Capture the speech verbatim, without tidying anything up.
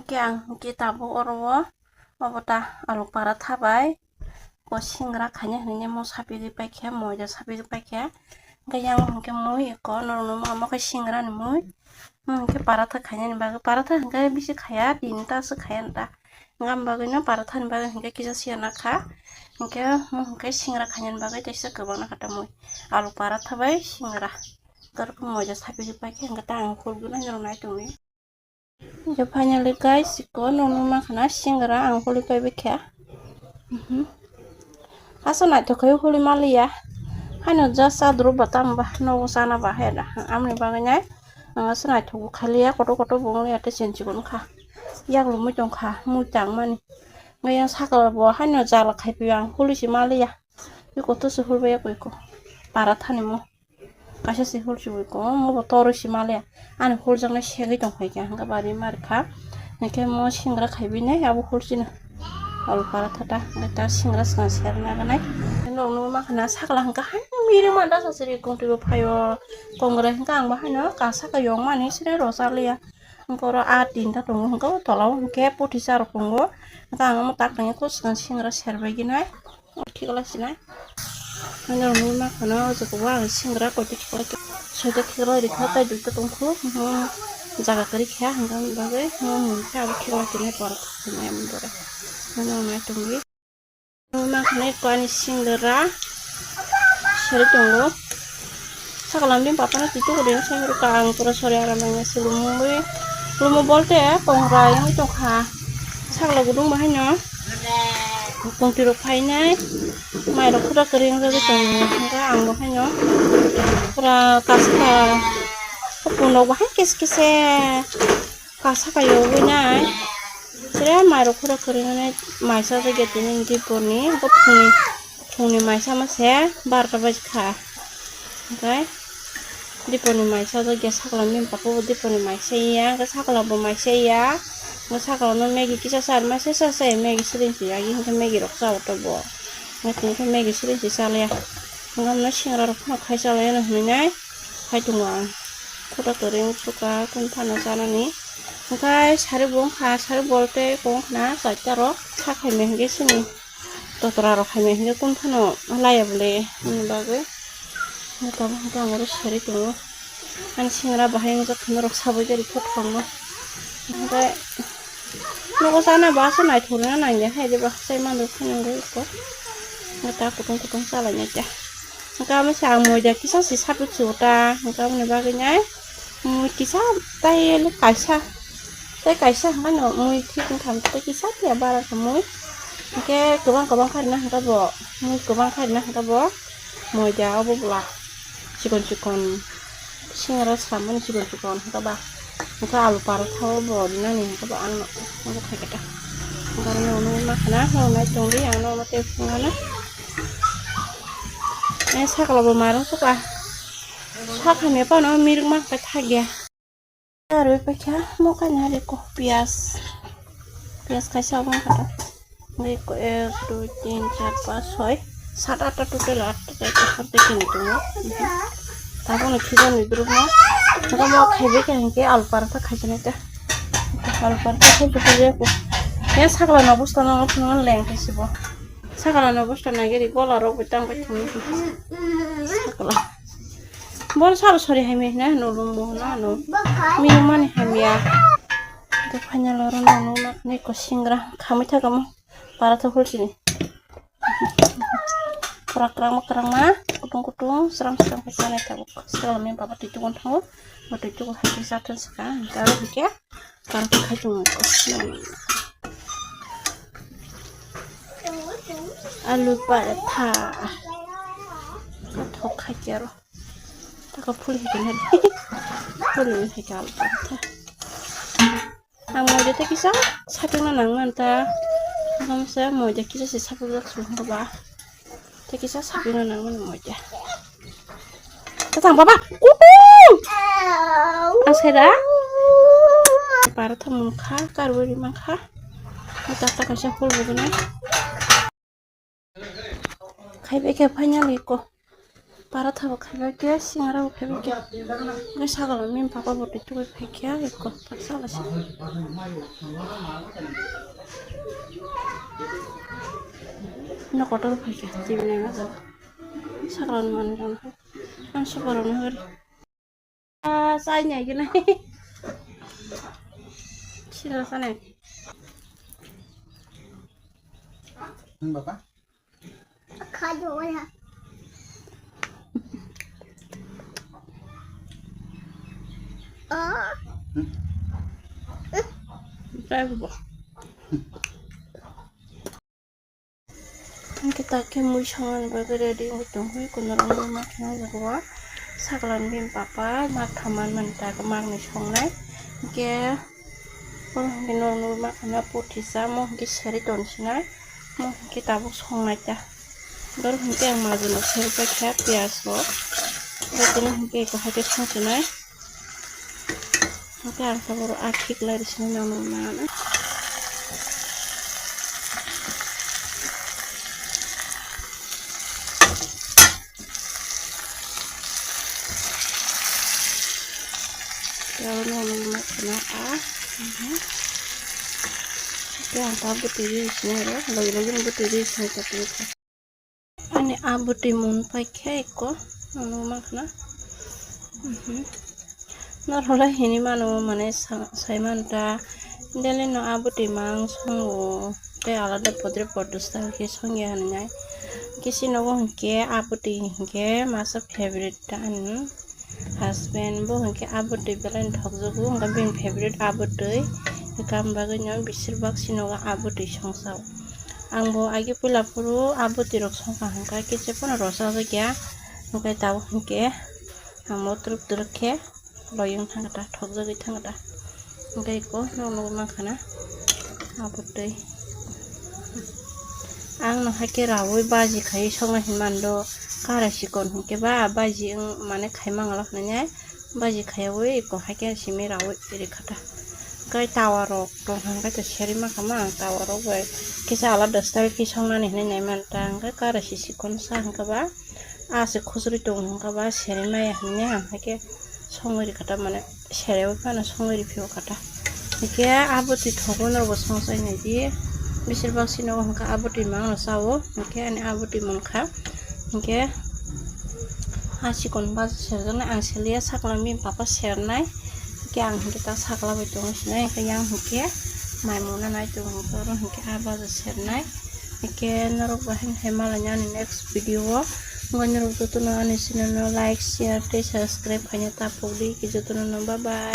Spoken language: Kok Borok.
Khe ang hwnkhe tabuk oro o, obo ta alu paratha bai ko singra khaina hinwi mo sapigwi paikha, moida sapigwi paikha. Hwnkhe yang hwnkhe mui ko norokno ma omo khe singra ni mui. Mo hwnkhe paratha khainani bagwi, paratha hwnkhe bisi khaya, tinta se khaya ta. Hwnkhe am bagwino paratha ni bagwi hwnkhe kisa siya nakha. Hwnkhe mo hwnkhe singra khainani bagwi teisa kwbang nakha ta mui. Alu paratha bai singra. Torkhe moida sapigwi paikha hwnkhe ta ang khulgwino norok nai tongwi. Hwnkhe finally guys, iko nuknwi mankha na singra ang holi paibaikha. Mhm. Asa naithok khe holi maliya. Haino just adrop ba tamo ba nogo chana ba hai da. Amoni bagwi nai ang asa naithok bo khaliya, kotor kotor bo wngliya tei chikon chikon wngkha. Yak lomwi tongkha mui tangmani. Hwnkhe yang sakao bo haino jala khaipiyo ang holi se maliya. Iko to se holi baiya ko iko. Para thani mo. Kaisa se hul chubui ko, omo bo toroi se maliya. Ani hul jaknai segwi tong phai kha, hwnkhe bari mar kha. Hwnkhe mo singra khaibi nai abo hul chino. Alu paratha ta, hwnkhe ta singra swkang serna ganai. Nok nugwi mankha na sakla hwnkhe hai miring ma da sasiri kongtwi bo phaio. Kongrai hwnkhe ang bo haino kasa kayong mani sre rw cha liya. Hwnkhe oro aa tinta tongo, hwnkhe o tola o hwnkhe puthi cha rok tongo. Hwnkhe ang omo tak tangwi khe swkang singra serbai gwi nai. Thikla sinai. Ano nugwi mankha na o jaga o ang singra koitwi thikla khe soita thikla rikha tei duita tongkhu. Jaga kwrwi kha hwnkhe aboni bagwi mui khe abo thikla tini borok thwknai aboni bagwi. Ano nai tongwi. Nugwi mankha na eko ani singra sari tongo. Saklam bini papa no twi tuku dini sengri ka ang pura sori aram nangya si lumo wi lumo bolte kongrai wngwi tongkha sakla gudung bahai no kongtwi rok phainai mai rok pura kwrwi wngwi tongo hwnkhe ang bahai no pura kasa ka kupun rok bahai kis kise kasa ka yogwi nai. Sere mairok phura kwrwngni maisa jagya tini diponi, bo phungni, phungni maisa ma se barota baji kha. Hwnkhe diponi maisa jagya sakla bini bwkha bo diponi maisa ya, hwnkhe sakla bo maisa ya. Hwnkhe sakla no Maggie kisa sa, maisa sa se Maggie siring si yagi, hwnkhe Maggie rok cha o to bo. Hwnkhe tini khe Maggie siring si cha liya. Hwnkhe omo no singra rok phano khai cha lai ya hinwi nai. Khai tongo ang. Kota kwrwi wngsuka kung phano chanani. Hwnkhe sari bo wngkha, sari bolte kung khna chaita rok sa khaimai hwnkhe sini totra rok khaimai hwnkhe kung phano laiya bole hwnwi bagwi. Hwnkhe tabuk hwnkhe ang oro sari tongo. Ani singra bahai wngjak khe norok sabai khe rikha thwkma. Hwnkhe nogo chana bo asa naithok rwna nangya hai de ba chai mando phano wngwi kok. Hwnkhe ta kutung kutung chalainai ta. Hwnkhe amo se ang moida kisa se sapik sugo ta, hwnkhe aboni bagwi nai mui kisa tei kaisa, tei kaisa hwnkhe no mui thik wngkha, tei kisa phiya bara khe mui, hwnkhe kwbang kwbang kha rwna hwnkhe bo, mui kwbang kha rwna hwnkhe bo moida obo bwla chikon chikon singra swkang mani chikon chikon hwnkhe ba, hwnkhe alu paratha o bo rinani hwnkhe bo ang no obo khai khe ta, hwnkhe aro nini ma khana nini nai tongdi ang no omo tei phunuknani. Eh, sakla bo marung suka. Sakhamya phano mirwk ma khe thakya. Arwi paikha mo kaina riko piyas. Piyas kaisa obo wngkha ta. Riko ek, dui, tin, char, panch, soi, sat, atta, total atta ta ekta sat ta kini tongo. Tabukni khijakni durukno. Hwnkhe mo khaibai kha hinkhe alu paratha khaijaknai ta. Alu paratha khaijaknai ta. Sakla no bwskang no phunuknani leng khe se bo. Sakala no bosta nai gari gola rok bai tang bai thangwi sakala. Bol sal sori hai mehna no lum mo na no. Mini mani hamya. To final oro no no na ne ko singra khamwi thakamo. Para to hol sini. Pura krang ma krang ma kutung kutung sram sram khe sanai tabuk. Sakala mini baba twi tukon thango. Bo twi tukon hai khe sa thang saka. Hwnkhe aro hwnkhe. Parang khai tongo. Alu paratha. Thok khai khe aro. Taka phuli hai khe nari. Phuli hai khe alu paratha. Ang moida tei kisa sapikna nang manta. Ang se moida kisa se sapik jak sung ba. Tei kisa sapikna nang mani moida. Tatang baba, kutung! Asera? Para thamung kha, karwi ri mankha. Tata kaisa hol buguna. Khai bai khe finally ko. Paratha bo khaibai khe, singara bo khaibai khe. Hwnkhe sagalo bini papa bo twi tubui phai khe, ekko tak sala se. No kotor phai khe, tibini ma jala. Sagalo manwi rok no. Ang super rok no hori. Ah, chai nai gini. Sila sanai. Hmm, Bapa? Kado ya. Oh. Hmm? Try ko. Hwnkhe ta khe mui songmani bagwi ready wngwi tongkhe, kunui rwngwi ma kheno jaga o. Saglan bini papa ma khaman mani ta khe maknwi songnai. Hwnkhe oro hwnkhe norok nugwi ma khana puthi sa, mo hwnkhe seri tonsinai, mo hwnkhe tabuk songnai ta. Oro hwnkhe ang majwno seri paikha piyaj rok, oro tini hwnkhe eko haikhe songsinai. Hwnkhe ang tabuk oro akhik lai rwsini nangno nana. Tei oro nangno ma khana a. Mhm. Tei ang ta bwtwi rwi sini oro, logi logi no bwtwi rwi sini ta tini kha. Ani a bwtwi mun paikhe ekko, ano mankha na. Mhm. Norok le hinwi mano, mane sa-, sai manta, daily no a bwtwi mang songo, tei alada podre podre style khe songya hinwi nai. Kisi nogo hinkhe a bwtwi hinkhe masa favorite ta ani. Husband bo hinkhe a bwtwi belai no thokjago, hinkhe bini favorite a bwtwi, hinkhe aboni bagwi no besir bak sinogo a bwtwi songsao. Ang bo agi puila phuru a bwtwi rok songkha hinkha, kisa phano rwchajak ya, hinkhe tabuk hinkhe ang bo twrwk twrwk khe logi wng thangkha ta, thokjagwi thangkha ta, hinkhe eko nokno mankha na a bwtwi. Ang no haikhe raui baji khai songna hinmani do, kara sikon hinkhe ba baji wng mane khai mangala hinwi. Baji khaiyaui eko haikhe simi raui rikha ta. Hinkhe tawa rok tong hinkhe to seri mankha ma ang tawa rok bai kisa alada style khe songnani hinwi nai manta hinkhe kara si sikon sa hinkhe ba a se khusuri tong hinkhe ba seri maya hinwi ang haikhe songwi rikha ta mane. Sereo phano songwi riphiyo kha ta. Hinkhe a bwtwi thogo norokbo songsai naidi. Besir bak sino hinkhe a bwtwi mangno chao. Hinkhe ani a bwtwi mankha. Hinkhe a chikon baja serjaknai ang seliya saklang bini papa sernai. Hinkhe ang hinkhe ta sakla bai tongo sinai. Hinkhe yang hinkhe mai mungna nai tongo hinkhe oro hinkhe a baja sernai. Hinkhe norok bo haino hai malaina ani next video o. Wngkha norok jotono ani channel no like, share tei subscribe khaina ta pokdi. Jotono no bye bye.